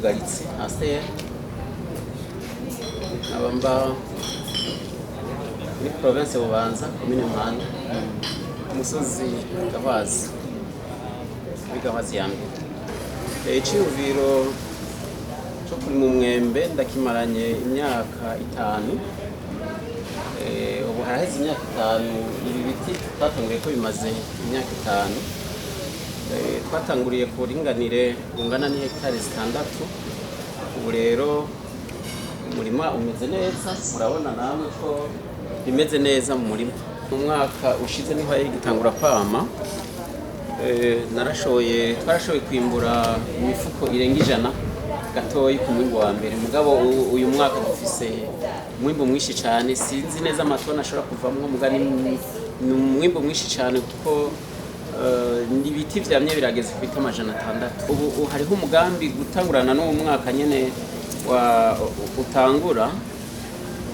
Bugaritsi ACR, nkaba mba muri province Bubanza, komine Mpanda, umusozi Gahwazi, muri Gahwazi ya mbere. Iciyumviro cyo kurima umwembe ndakimaranye imyaka 5. Ubu haraheze imyaka 5, ibi biti twatanguye ko bimaze imyaka 5. Twatanguriye ku buringanire bungana n'ihegitari 6. Ubu rero umurima umeze neza, murabona namwe ko bimeze neza mu murima. Mu mwaka ushize niho yari igitangura kwama. Narashoboye, twarashoboye kwimbura imifuko irenga 100 gatoyi ku mwimbu wa mbere. Mugabo uyu mwaka dufise umwimbu mwinshi cyane, sinzi neza amatoni ashobora kuvamwo, muga ni umwimbu mwinshi cyane kuko ibiti vyamye birageze ku biti 600. Ubu hariho umugambi gutangurana n'uwo mwaka nyene wa utangura,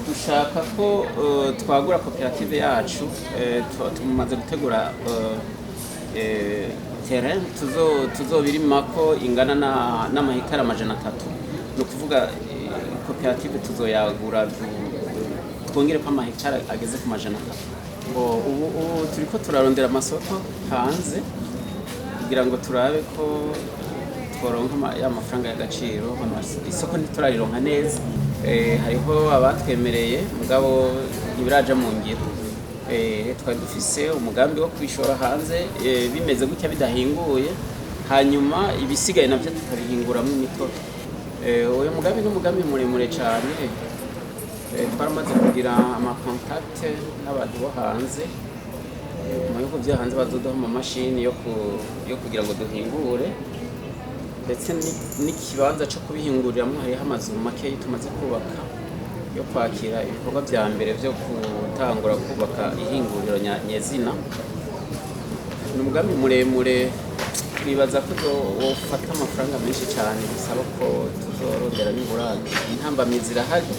dushaka ko twagura koperative yacu. Tumaze gutegura terrain tuzobirimako ingana n'amahitari 300. Ni ukuvuga koperative tuzoyagura, twongere ko amahitari ageze ku 300. Ngo ubu turiko turarondera amasoko hanze kugira ngo turabe ko tworonka ya mafaranga y'agaciro. Isoko ntiturarironka neza. Hariho abatwemereye, mugabo ntibiraja mu ngiro. Twari dufise umugambi wo kwishora hanze bimeze gutya bidahinguye, hanyuma ibisigaye navyo tukabihinguramo imitobe. Uyu mugambi ni umugambi muremure cyane. Twaramaze kugira amacontact n'abantu bo hanze, mu bihugu byo hanze, bazoduha amamashini yo kugira ngo duhingure, ndetse n'ikibanza cyo kubihinguriramwo. Hariho amazu makeyi tumaze kubaka yo kwakira ibikorwa vya mbere vyo gutangura kubaka ihinguriro nyezina. Ni umugambi muremure, twibaza ko wofata amafaranga menshi cyane, bisaba ko tuzorondera n'ingurane. Intambamyi zirahari.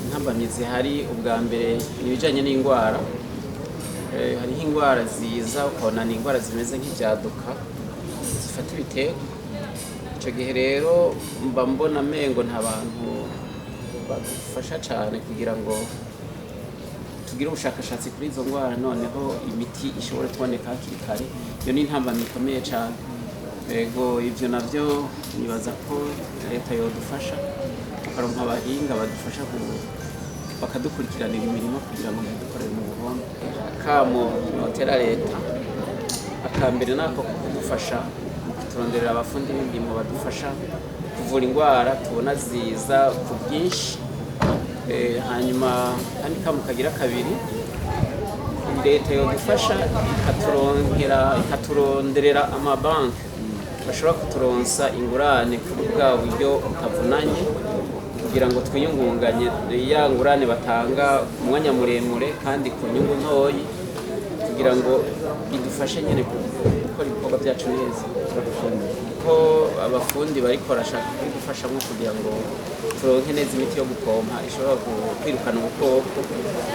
Intambamyi zihari, ubwa mbere ni ibijanye n'indwara. Hariho indwara ziza ukabona ni indwara zimeze nk'ivyaduka zifata ibiterwa. Ico gihe rero mba mbona mengo nta bantu badufasha cyane kugira ngo tugire ubushakashatsi kuri izo ndwara, noneho imiti ishobore kuboneka hakiri kare. Iyo ni intambamyi ikomeye cyane. Ego, ivyo navyo nibaza ko leta yodufasha tukaronka abahinga badufasha bakadukurikiranira imirima kugira ngo ntidukorere mu buhombe. Akamo notera leta, akambere nako kudufasha mu kuturonderera abafundi b'indimo badufasha kuvura indwara tubona ziza ku bwinshi. Hanyuma kandi kamo kagira kabiri, leta yodufasha ikaturonderera amabanki bashobora kuturonsa ingurane kuri bwa buryo butavunanye, kugira ngo twiyungunganye, ya ngurane batanga ku mwanya muremure kandi ku nyungu ntoyi, kugira ngo bidufashe nyine gukora ibikorwa byacu neza, ko abafundi bariko barashaka kubidufashamo kugira ngo turonke neza imiti yo gupompa ishobora kwirukana ubukoko,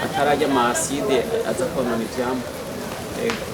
atararya amaside aza konona ivyamwa. Yego.